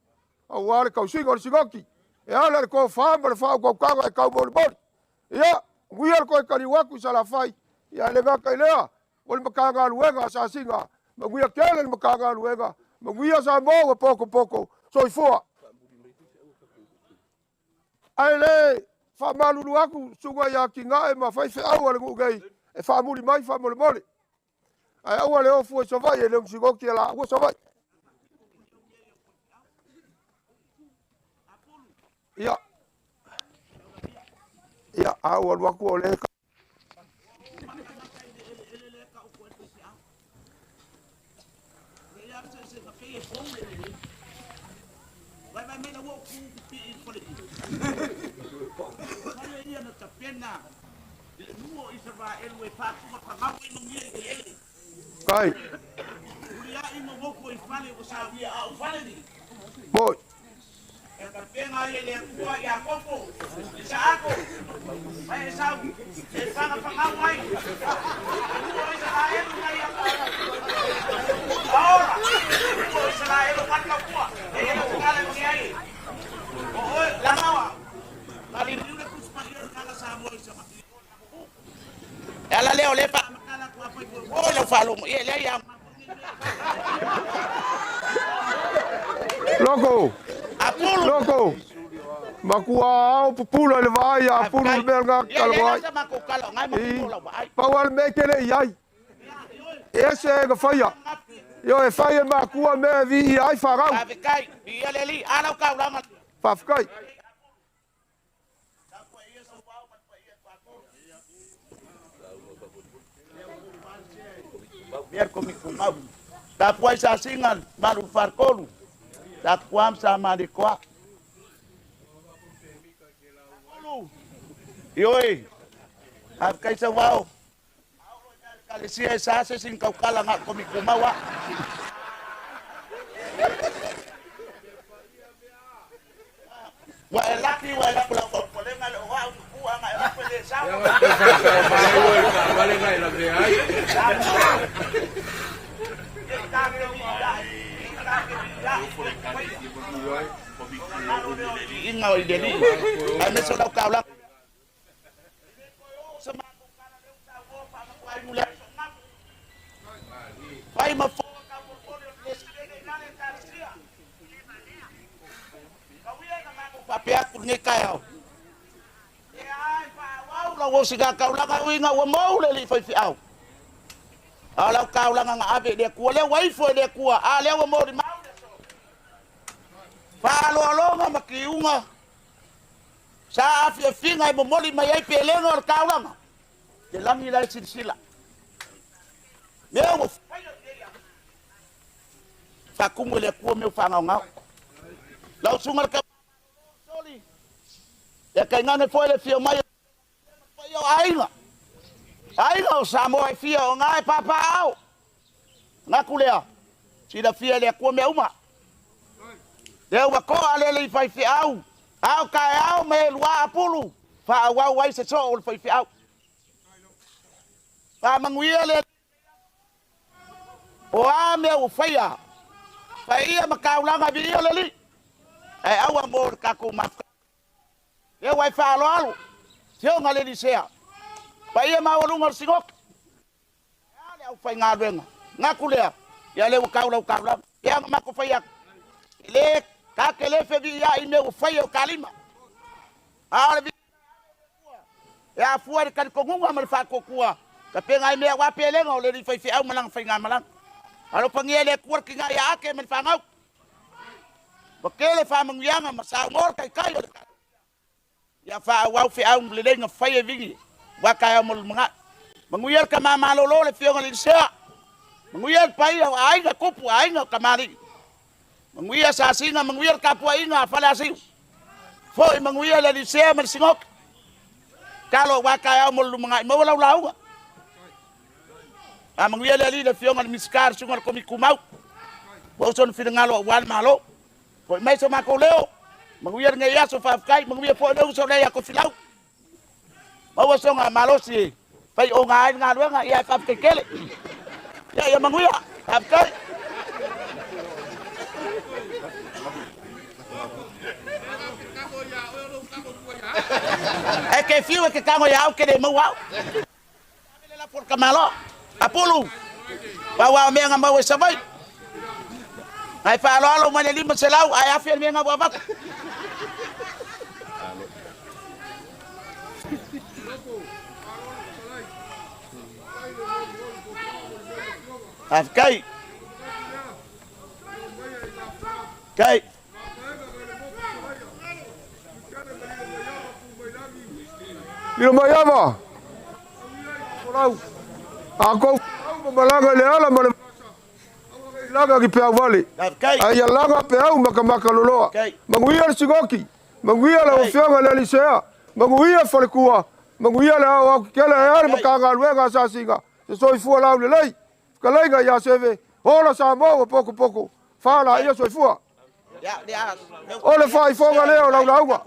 aua le tausiga o le sinoti, e ala le tofa ma le faautautaga e taumolimoli. Ia, manuia le toe taliu atu i Salafai, ia e le gata i lea, o le Matagaluega a Sasiga, manuia tele le Matagaluega, manuia Samoa ua potopoto, soifua. Ae le faamalulu atu susuga ia Atinae ma faifeau a le nuu nei e faamuli mai faamolemole. Ae aua le o fua i Savaii e le o ni sinoti e laua Savaii. Ia, ia, a ua alu atu o le Kai. Moi. Loko. Loko. Matua ao pupula i le vaai ia Apulu le mea lena tala ai. Pau lava le mea e te le i ai. E ese e na faia. Ioe, e fai e matua mea e viia ai fanau. Faafetai. Tapuai sa singa malu farkolu. Tapuam sa malikoa. Ioi, faafetai Sauvao. Ekalesia e sa se isi taukala nga komikumau a. Ua e laki ua e lapu lau polenga le o au tupu anga e lapu le sa. Inga o i le lii. Ai me so lau kaulanga. Faapea atu lenei taeao. E ai faaauau lau osiga taulaga uiga ua mou le alii faifeau. A o lau taulaga na ave i le Atua, lea ua ifo i le Atua, a lea ua molimau le aso. Faaloaloga ma tiuga sa afiafiga e momoli mai ai pelega o le taulaga, le lagi la e silasila. Mea ua faia nei aso. Faatumu e le Atua mea ua faagaogao. Lau susuga le Soli, ia tainane foi le afio mai o paia o aiga. Aiga o Samoa e fia o gā e papaaao. Manatu lea, silafia e le Atua mea uma. Lea ua to'a le alii faifeau, ao taeao ma elua apulu, faaauau ai se soo o le faifeau. Faamanuia le Alii O a mea ua faia, fai ia ma taulaga viia le Alii, ae aua mo le tatou mafutaga. Lea ua e faaaloalo, Afioga i le Elisea, paia maualuga o le Sinoti, ae a le aufaigaluega, manatu lea, ia lea ua tau lau taulaga. Pei ona matou fai atu, e le, ta te le feviiai i mea ua faia e o ta lima, a o le E afua i le talitonuga ma le faatuatua tapena ai mea aua pelega o le alii faifeau ma lana faigamalaga. Alofagia e le Atua le tina ia Ake ma le fanau. Ua tele faamanuiaga ma saunoa le Taitai o le Ia faaauau feau lelei na fai e Vini aua taeao mo le lumanai. Manuia le tama malolo le Afioga i le Elisea. Manuia le paia o aiga, tupu, aiga o tamalii. Manuia Sasina, manuia le tapuaiga a Faleasiu. Foi manuia le Elisea ma le Sinoki. Talo aua taeao mo le lumanai. Maua lau lauga. Faamanuia le Alii le Afioga i le Minisita, le Susuga i le Komiti Tumau. Maua sona finagalo aua le Malo. Foi mai so matou leo. Manuia lenei aso, faafetai. Manuia foi le uso lea ia Tofilau. Maua sona malosi e fai oga ai le galuega, ia ae faafetai tele. Ia, ia manuia. Faafetai. E te fiu e te tago ia au ke le maua au. Ave le lafo o le tamaloa. Apulu, pau a o mea na maua i Savaii. Ae faaaloalo mai le 500 ae afe le mea na ua avatu. Faafetai. Faafetai. Lilo mai ava. Folau. A kou ma malaga i le ala ma le laga ki peau vale. A ia laga peau makamaka loloa. Manuia le sigoki. Manuia lau afioga i le Alisea. Manuia falekua. Manuia le ao ao kekele ae a le Matagaluega a Sasiga. Se soifua laulelei. Fetalaiga ia Seve. Ola Samoa ua pokopoko. Fa laia soifua. O le faaifoga lea o lau lauga.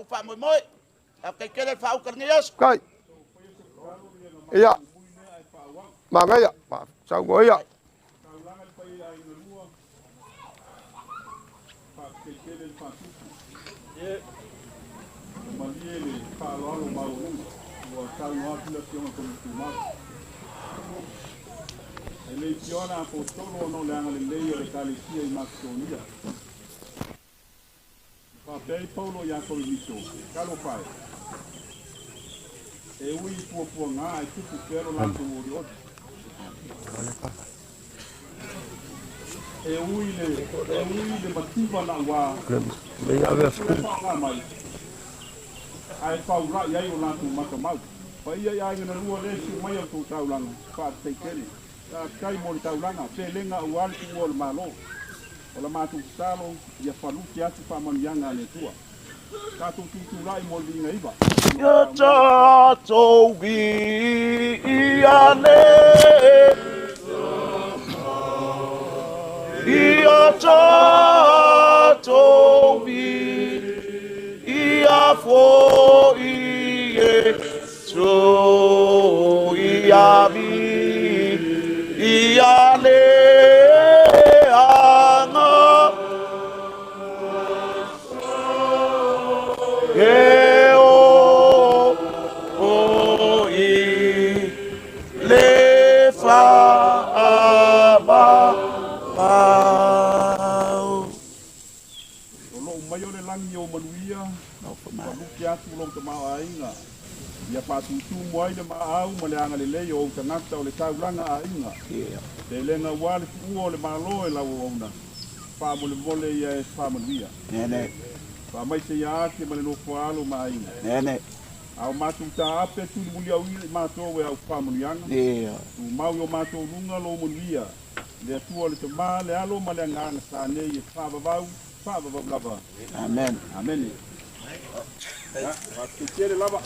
Kai. Ia. Manaia. Saunoa ia. E leitioa le Apositolo ona o le agalelei o le Ekalesia i Makedonia. Na faapea ai Paulo iā Korinito, Talofa e! E ui i puapuaga ae tupu pea lo latou olioli. E ui le, e ui le mativa nauā e faaaoga mai, ae faula'i ai o latou matamau. Paia i aiga na lua lea e siu mai a outou taulaga, faafetai tele. Faafetai mo le taulaga, pelega aua le tuua o le Malo. O la matou tatalo, ia faluti atu faamanuiaga a le Atua. Tatou tutulai mo le viiga iva. Ia tatou viia le Ia tatou viia foi Iesu Ia viia le Aga E o i le faavavau. O lou mai o le lagi o manuia, ua luke atu lou tamaoaiga, ia faatutumu ai le maau ma le agalelei o ou tagata o le taulaga aiga. Pelega ua le tuua o le Malo e lau auauna, faamolemole ia e faamanuia. Faamaise ia Ake ma le nofo alo ma aiga. A o matou taape tulimuliauina i matou e au faamanuiaga, tumau i o matou luga lou manuia, le Atua o le Tama, le Alo ma le Agaga sa nei e faavavau, faavavau lava. Amen. Amene. Faafetai tele lava.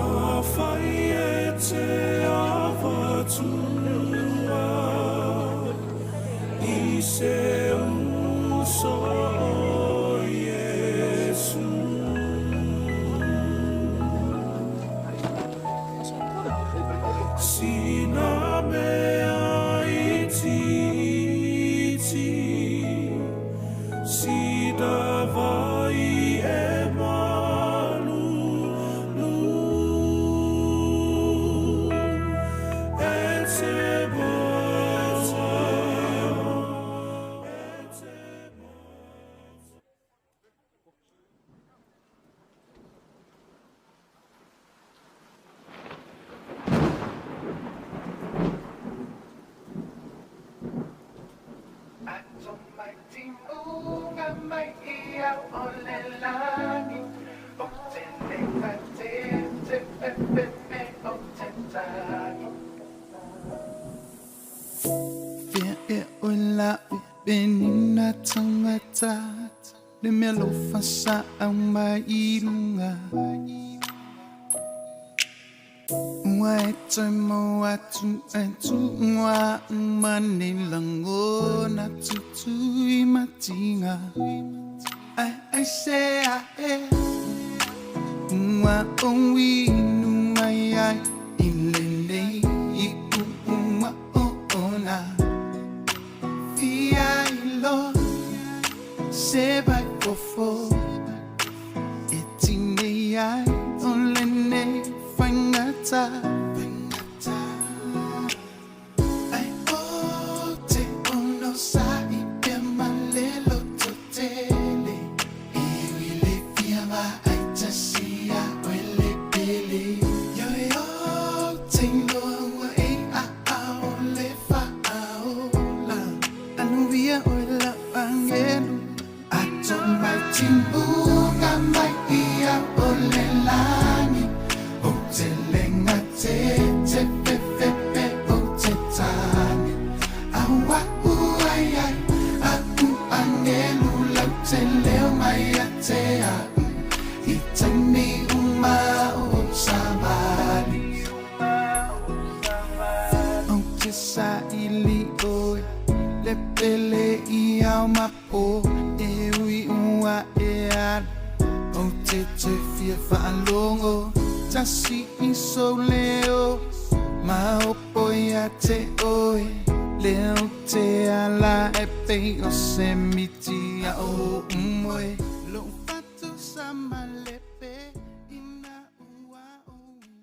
Afai e te avatua i se uso o Iesu. Sina mea itiiti, sida vai e malulu. E te moa, e te Le mea lofa sa au mai i lunga. Ua e toe mau atu e tuua uma nei lagona tutui matiga. Ai ai se a e ua ou inu mai ai i lenei iuga ona. Fia iloa se vai fofo e tinei ai o lenei faigata. Ai o te onosai pea ma le lototele. E ui le fia ma ai tasi a oe le pele. Ioe o te iloa ua e a ao le faaola. Anuia oe lau agelu. Ato mai timuga mai ia o le lagi. O te lenga te te pe pe pe o te tane. Aua ua ai ai a u angelu lau te leo mai a te au. I taimi uma o savali. Ou te saili oe le pele i ao ma po e ui ua e alu. Ou te toe fia faalogo tasi i sou leo maopo ia te oe. Lea ou te ala e pei o se miti a o umoe. Lou fatu sa ma le